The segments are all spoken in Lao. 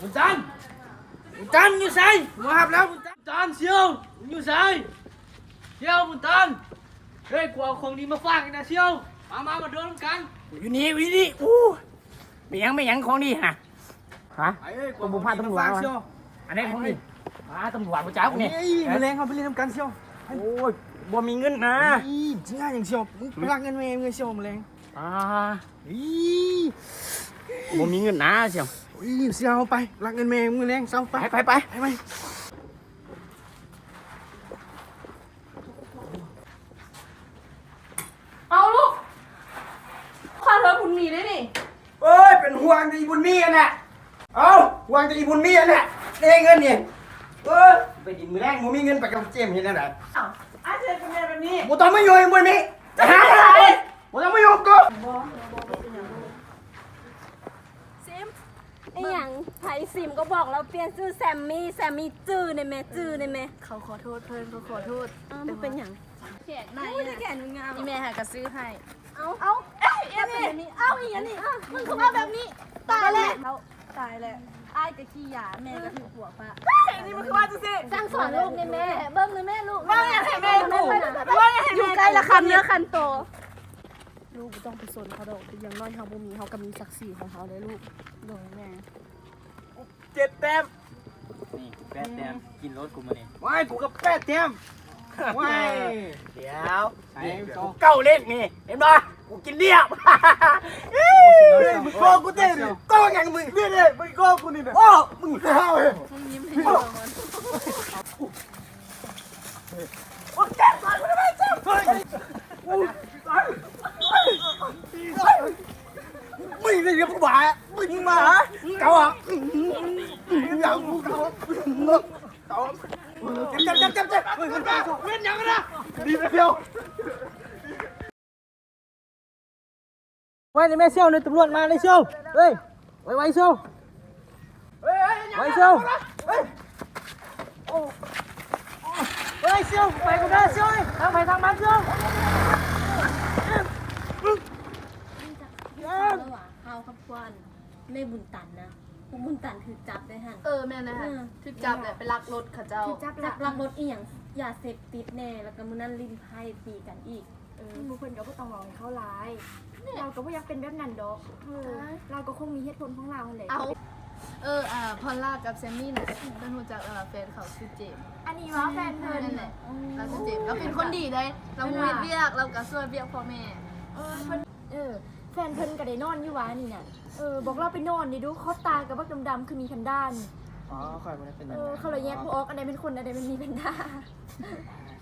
ບຸນຕັນ ບຸນຕັນ ຢູ່ໃສ? ມາຮັບແລ້ວ ບຸນຕັນ. ບຸນຕັນ ສ່ຽວ ຢູ່ໃສ? ສ່ຽວ ບຸນຕັນ. ເຮີ້ຍ ກູເອົາຂອງດີມາຝາກນະສ່ຽວ. ມາ ມາ ມາດົມນຳກັນ. ຢູ່ນີ້ ຢູ່ນີ້. ໂອ້ ແມ່ນຫຍັງ ແມ່ນຫຍັງຂອງດີຫັ້ນນະ? ຮະ? ໄປເອີຍ ຕ້ອງບໍ່ພາຕຳຫຼວດ ອັນນີ້ຂອງດີ. ພາຕຳຫຼວດບໍ່ຈັກນີ້. ມື້ແລງເຮົາໄປຫຼິ້ນນຳກັນສ່ຽວ. ໂອ້ຍ ບໍ່ມີເງິນນະ. ນີ້ຊິງ່າຍຫຍັງສ່ຽວ. ມຶງໄປລັກເງິນແມ່ມຶງສ່ຽວ ມື້ແລງ. ອ່າ ອີ ບໍ່ມີເງິນນະສ່ຽວ. ອີ ສ່ຽວ ເຮົາໄປລັກເງິນແມ່ມື້ແລງ. ເຊົາ ໄປ ໄປ ໄປ ໄປ ໄປ. ເອົາລູກ ຂ້າເທີບຸນມີໄດ້ນີ້. ໂອ້ຍ ເປັນຫ່ວງແຕ່ອີບຸນມີຫັ້ນນະ. ເອົາ ຫ່ວງແຕ່ອີບຸນມີຫັ້ນນະ ເດ້ເງິນນີ້. ເອີ ໄປດິນມື້ແລງ ບໍ່ມີເງິນໄປກັບເຈມເຮັດແນວໃດ? ອ້າວ ອ້າຍເຮັດກັບແມ່ແບບນີ້ ບໍ່ຕ້ອງມາຫຍຸ້ງອີບຸນມີ. ບໍ່ຕ້ອງມາຫຍຸ້ງກູ. ຊິມ ອີຫຍັງ? ໃຜຊິມກໍບອກລາວປ່ຽນຊື່ແຊມມີ້ ແຊມມີ້. ຈື່ໄດ້ແມ່ ຈື່ໄດ້ແມ່. ເຂົາຂໍໂທດເພິ່ນ ເຂົາຂໍໂທດ. ເອີ ບໍ່ເປັນຫຍັງ. ແຂນໃນ ໂອ້ຍ ແຂນມັນງາມ. ອີແມ່ຫາກະຊື້ໃຫ້. ເອົາ ເອົາ ເອົ້າ ອີຫຍັງນີ້? ເອົ້າ ອີຫຍັງນີ້? ມຶງຄືວ່າແບບນີ້? ຕາຍແລ້ວ ຕາຍແລ້ວ. ອ້າຍກະຂີ້ຢາ ແມ່ກະຖືກຜົວປະ. ເຮີ້ຍ ນີ້ມັນຄືວ່າຈັ່ງຊີ້? ສັ່ງສອນລູກນີ້ແມ່. ເບິ່ງນີ້ແມ່ລູກ. ວ່າຢ່າໃຫ້ແມ່ກູ ວ່າຢ່າໃຫ້ແມ່ກູ. ຢູ່ໃກ້ລະຄຳເນື້ອຄັນໂຕ. ລູກບໍ່ຕ້ອງໄປສົນເຂົາດອກ. ຢ່າງໜ້ອຍເຮົາບໍ່ມີ ເຮົາກະມີສັກສີຂອງເຮົາເດ້ລູກ. ໂດຍແມ່. ເຈັດແຕ້ມ. ນີ້ ແປດແຕ້ມ. ກິນໂລດກູມື້ນີ້. ວ້າຍ ກູກະແປດແຕ້ມ. ວ້າຍ ດຽວ ເກົ້າເລກນີ້ ເຫັນບໍ່? ກູກິນລຽບ. ເຮີ້ຍ ມຶງໂກງກູເດ້. ໂກງຫຍັງມຶງ? ນີ້ເດ້ ມຶງໂກງກູນີ້ນະ. ໂອ້ ມຶງຫ້າວເດ້. ມຶງຍິ້ມໃຫ້ເຂົາກ່ອນ. ມຶງນີ້ເປັນຜູ້ບ້າ ມຶງມາຫາເຂົາອະ. ຢ່າກູເຂົາ ເຂົາ ເຈັບ ເຈັບ ເຈັບ ເຈັບ. ເປັນຫຍັງນະ? ດີໄປທ່ຽວ. ໄວໆແມ່ສ່ຽວ ຕຳຫຼວດມາແລ້ວສ່ຽວ. ເຮີ້ຍ ໄວໆສ່ຽວ ໄວສ່ຽວ. ເຮີ້ຍ ເຮີ້ຍສ່ຽວ ໄປກ່ອນເດີສ່ຽວ. ທາງໃຜທາງມັນສ່ຽວ. ເຮົາກັບພວກແມ່ບຸນຕັນນະ ພວກບຸນຕັນຖືກຈັບໄດ້ຫັ້ນ. ເອີ ແມ່ນແຫຼະ ຖືກຈັບແຫຼະ ໄປລັກລົດເຂົາເຈົ້າ. ຈັບລັກລົດອີ່ຫຍັງ ຢາເສບຕິດແນ່ ແລ້ວກະມື້ນັ້ນຫຼິ້ນໄພ້ຕີກັນອີກ. ເອີ ພວກເພິ່ນກະບໍ່ຕ້ອງເວົ້າໃຫ້ເຂົາຫຼາຍ. ລາວກະບໍ່ຢາກເປັນແບບນັ້ນດອກ. ເອີ ລາວກະຄົງມີເຫດຜົນຂອງລາວຫັ້ນແຫຼະ. ເອົາ ເອີ ພອນລາກັບແຊມມີ້ນະ ເພິ່ນຮູ້ຈັກແລ້ວວ່າແຟນເຂົາຊື່ເຈມ. ອັນນີ້ວ່າແຟນເພິ່ນ? ແມ່ນແຫຼະ ລາວຊື່ເຈມ. ລາວເປັນຄົນດີໃດ໋ ລາວບໍ່ເຮັດວຽກ ລາວກະຊ່ວຍວຽກພໍ່ແມ່. ເອີ ເພິ່ນ ເອີ ແຟນເພິ່ນກະໄດ້ນອນຢູ່ຫວານີ້ນະ. ເອີ ບອກລາວໄປນອນເດ້ດູ ຂອບຕາກະບັກດຳໆ ຄືມີແພນດ້ານີ້. ອໍ ຂ້ອຍບໍ່ໄດ້ເປັນຫຍັງ. ເອີ ເຂົາລະແຍກບໍ່ອອກ ອັນໃດແມ່ນຄົນ ອັນໃດແມ່ນມີແພນດ້າ.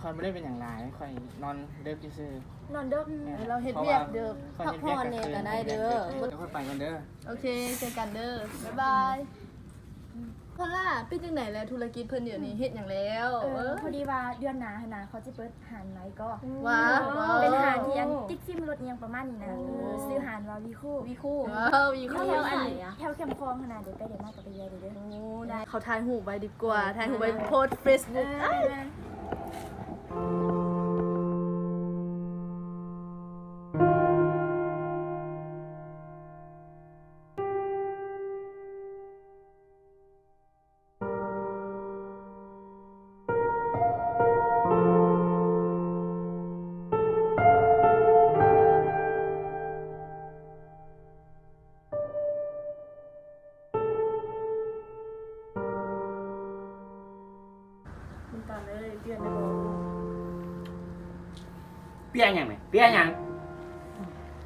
ຂ້ອຍບໍ່ໄດ້ເປັນຫຍັງຫຼາຍ ຂ້ອຍນອນເດິກຊື່ໆ. ນອນເດິກ. ເອີ ລາວເຮັດວຽກເດີ ພັກຜ່ອນແດ່ກະໄດ້ເດີ. ເອີ ດຽວຂ້ອຍໄປກ່ອນເດີ. ໂອເຄ ເຈີກັນເດີ ບາຍບາຍ. ພອນລາ ເປັນຈັ່ງໃດແລະທຸລະກິດເພິ່ນດຽວນີ້ ເຮັດຫຍັງແລ້ວ? ເອີ ພໍດີວ່າເດືອນໜ້າຫັ້ນນະ ເຂົາຊິເປີດຮ້ານໃໝ່ກໍ. ວ້າວ ເປັນຮ້ານທີ່ອັນຕິດຟິມລົດອີ່ຫຍັງປະມານນີ້ນະ. ເອີ ຊື່ຮ້ານວ່າວີຄູ. ວີຄູ ວ້າວ ວີຄູ. ຢູ່ໃສອະ? ແຖວແຄມຂອງຫັ້ນນະ ເດີໄປເດີມາກະໄປແວ່ເດີ. ໂອ້ ໄດ້ ເຂົາຖ່າຍຮູບໄວ້ດີກວ່າ ຖ່າຍຮູບໄວ້ໂພສເຟສບຸກ. ເອີ ແມ່ນ. ບຸນຕັນເອີຍ ປ່ຽນໄດ້ບໍ່? ປ່ຽນຫຍັງແມ່? ປ່ຽນຫຍັງ?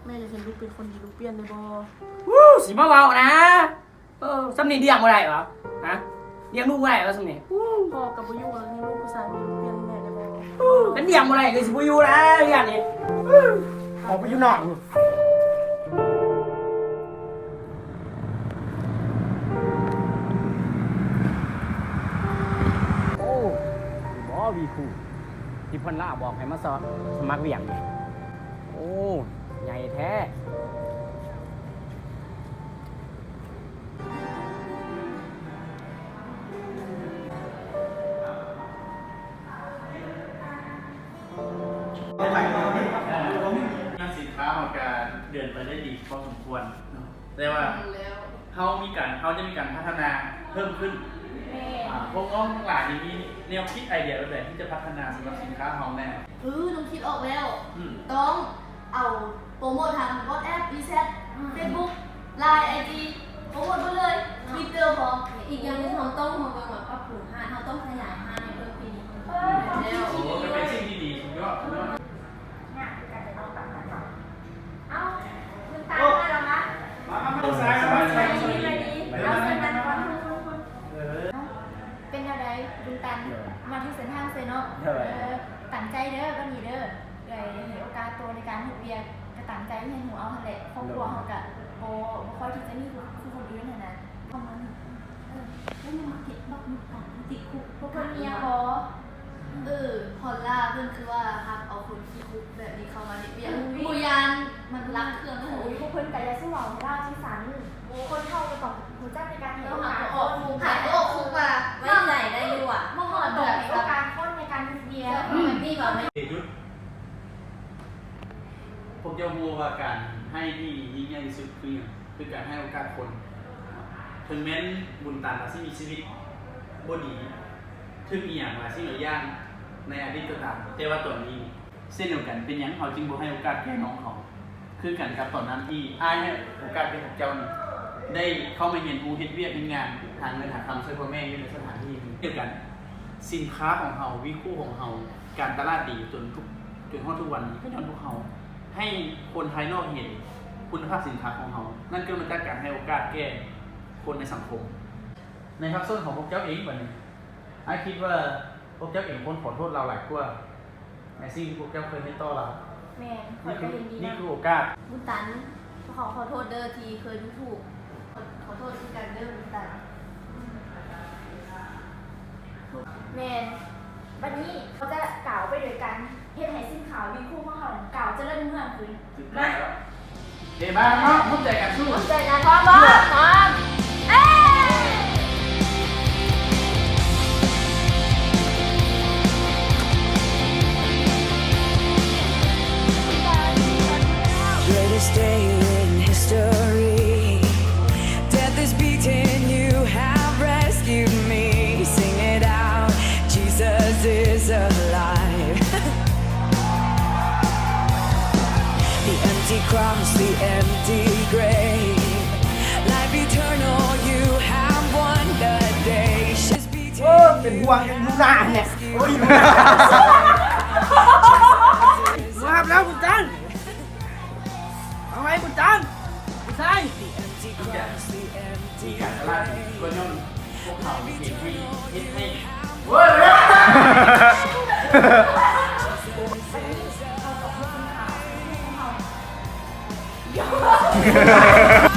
ແມ່ຢາກເຫັນລູກເປັນຄົນດີ ລູກປ່ຽນໄດ້ບໍ່? ວູ້ ຊິມາເວົ້ານະ. ເອີ ສ່ຳນີ້ລ້ຽງບໍ່ໄດ້ຫວາ? ຮະ? ລ້ຽງລູກບໍ່ໄດ້ຫວາສ່ຳນີ້? ພໍ່ກະບໍ່ຢູ່ແລ້ວ ລູກຜູ້ຊາຍບໍ່ຢູ່ ປ່ຽນໃຫ້ແມ່ໄດ້ບໍ່? ຄັນລ້ຽງບໍ່ໄດ້ກະຊິບໍ່ຢູ່ແລ້ວ ເຮືອນນີ້. ອອກໄປຢູ່ນອກ. ໂອ້ ບໍ່ວີຄູ ທີ່ເພິ່ນລາບອກໃຫ້ມາສອກສະໝັກວຽກນີ້. ໂອ້ ໃຫຍ່ແທ້. ສິນຄ້າເຮົາກະເດີນໄປໄດ້ດີພໍສົມຄວນເນາະ ແຕ່ວ່າເຮົາມີການ ເຮົາຈະມີການພັດທະນາ ພີ່ມຂຶ້ນ. ແມ່ນ. ອາ ພວກນ້ອງທັງຫຼາຍນີ້ມີແນວຄິດໄອເດຍແບບໃດທີ່ຈະພັດທະນາສຳລັບສິນຄ້າເຮົາແດ່? ເອີ ນ້ອງຄິດອອກແລ້ວ. ອືມ. ຕ້ອງເອົາໂປຣໂມດທາງ WhatsApp WeChat ອືມ Facebook ລາຍ IG ໂປຣໂມດເບິດເລີຍ Twitter ພ້ອມ. ອີກຢ່າງໜຶ່ງ ເຮົາຕ້ອງມາເບິ່ງວ່າປັບປຸງຮ້ານ ເຮົາຕ້ອງຂະຫຍາຍຮ້ານໃຫ້ເພີ່ມປີນີ້. ເອີ ແລ້ວ. ໂອ້ ກໍເປັນສິ່ງທີ່ດີ ສຸດຍອດ ສຸດຍອດ. ຍາກຄືກັນເນາະ. ເອົ້າ ຄຸນຕາມາແລ້ວຫວາ? ມາ ມາ ມາ ສະບາຍດີ ສະບາຍດີ. ເອົາ ເຊີນນັ່ງກ່ອນ. ເອີ ເປັນແນວໃດບຸນຕັນ? ໂດຍ. ມາຖືກເສັ້ນທາງເລີຍເນາະ. ໂດຍ. ເອີ ຕັ້ງໃຈເດີ ບັດນີ້ເດີ. ເອື້ອຍໃຫ້ໂອກາດໂຕໃນການເຮັດວຽກ ກໍຕັ້ງໃຈຮຽນຮູ້ເອົາຫັ້ນແຫຼະ. ຄອບຄົວເຮົາກໍບໍ່ ບໍ່ຄ່ອຍທີ່ຈະມີຄືຄົນອື່ນຫັ້ນນະ. ປະມານນີ້. ເອີ ແລ້ວຍັງມາເກັບບັກໝຸດປາກຕິດຄຸກ. ພວກເພິ່ນມີຫຍັງບໍ່? ເອີ ຮອນລາເພິ່ນຄືວ່າຮັບເອົາຄົນຂີ້ຄຸກແບບນີ້ເຂົ້າມາເຮັດວຽກ. ໂອ້ຍ ບໍ່ຢ້ານມັນລັກເຄື່ອງຂອງ. ໂອ້ຍ ພວກເພິ່ນກໍຢ່າສູ່ເວົ້າລາວຈັ່ງຊັ້ນ. ຄົນເຮົາກໍຕ້ອງຮູ້ຈັກໃນການໃຫ້ໂອກາດຄົນ. ໃຫ້ອອກຄຸກວ່າໄວ້ໃຈໄດ້ຢູ່ອະ. ບໍ່ຮອດດອກໃຫ້ໂອກາດຄົນໃນການເຮັດວຽກ. ແບບນີ້ບໍ່ແມ່ນ. ເດຢຸດ. ພວກເຈົ້າຮູ້ວ່າການໃຫ້ທີ່ຍິ່ງໃຫຍ່ທີ່ສຸດຄືຫຍັງ? ຄືການໃຫ້ໂອກາດຄົນ. ເຖິງແມ່ນບຸນຕັນອາດຊິມີຊີວິດບໍ່ດີ ຖືກອີ່ຫຍັງຫຼາຍສິ່ງຫຼາຍຢ່າງໃນອະດີດກໍຕາມ, ແຕ່ວ່າຕອນນີ້ເຊັ່ນດຽວກັນ, ເປັນຫຍັງເຮົາຈຶ່ງບໍ່ໃຫ້ໂອກາດແກ່ນ້ອງເຂົາ? ຄືກັນກັບຕອນນັ້ນທີ່ອ້າຍໃຫ້ໂອກາດແກ່ພວກເຈົ້ານີ້ ໄດ້ເຂົ້າມາຮຽນຮູ້ເຮັດວຽກເຮັດງານ ຫາເງິນຫາຄຳຊ່ວຍພໍ່ແມ່ຢູ່ໃນສະຖານທີ່ດຽວກັນ. ສິນຄ້າຂອງເຮົາ, ວິໂຄຂອງເຮົາ, ການຕະຫຼາດດີຈົນທຸກ ຈົນຮອດທຸກວັນນີ້ ກໍຍ້ອນພວກເຮົາໃຫ້ຄົນພາຍນອກເຫັນຄຸນນະພາບສິນຄ້າຂອງເຮົາ. ນັ້ນເກີດມາຈາກການໃຫ້ໂອກາດແກ່ຄົນໃນສັງຄົມ. ໃນພາກສ່ວນຂອງພວກເຈົ້າເອງບັດນີ້, ອ້າຍຄິດວ່າພວກເຈົ້າເອງຄວນຂໍໂທດລາວຫຼາຍກວ່າ ໃນສິ່ງທີ່ພວກເຈົ້າເຄີຍເຮັດຕໍ່ລາວ. ແມ່ນ, ຂ້ອຍກໍເຫັນດີນຳ. ນີ້ຄືໂອກາດ. ບຸນຕັນ, ຂໍ ຂໍໂທດເດີທີ່ເຄີຍດູຖູກ. ຂໍ ຂໍໂທດຄືກັນເດີບຸນຕັນ. ແມ່ນ. ບັດນີ້ເຮົາຈະກ້າວໄປດ້ວຍກັນ, ເຮັດໃຫ້ສິນຄ້າວິໂຄຂອງເຮົານັ້ນກ້າວຈະເລີນຮຸ່ງເຮືອງຂຶ້ນ. ມາ. ເອີ ມາ ມາ ຮ່ວມໃຈກັນສູ້. ຮ່ວມໃຈກັນ. ພ້ອມບໍ່? ພ້ອມ. ເອີ. Greatest day in history. Death is beaten, you have rescued me. Sing it out, Jesus is alive. The empty cross, the empty grave. Life eternal, you have won the day. ໂອ້ ເປັນຫ່ວງຢູ່ນາແຫຼະ. ໂອ້ຍ ມາຮັບແລ້ວບຸນຕັນ. ເອົາໄວ້ບຸນຕັນ ຜູ້ຊາຍ. ການຕະຫຼາດກໍຍ້ອນພວກເຮົາເຮັດໃຫ້ ເຮັດໃຫ້ ເວີ້ຍ.